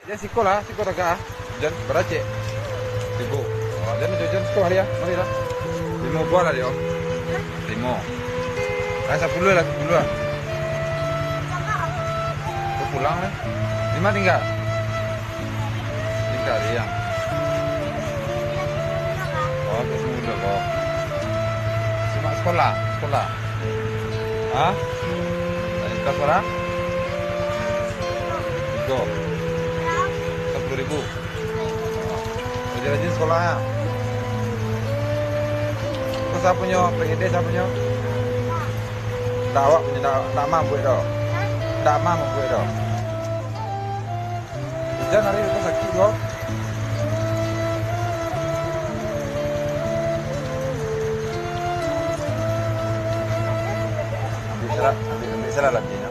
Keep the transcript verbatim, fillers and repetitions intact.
Jan siko lah, siko tagak ah. Jan, bara cek? Tigo. Oh, jan, jan, jan siko hari ah. Mari lah. Limo buah lah dio. Limo. Ah, sapuluah lah, sapuluah lah. Kau pulang lah. Di ma tingga? Tingga di yang. Oh, ke sini dulu kau. Simak sekolah, sekolah. Hah? Tadi kelas bara? Tigo. Sapuluah ribu. Rajin-rajin sekolah, ya. Itu sia punyo? P G D sia punyo? Ndak awak punyo, ndak, ndak mampu doh. Ndak mampu doh. Ujan hari tu sakik doh. Ambil salah, ambil, ambil salah lagi.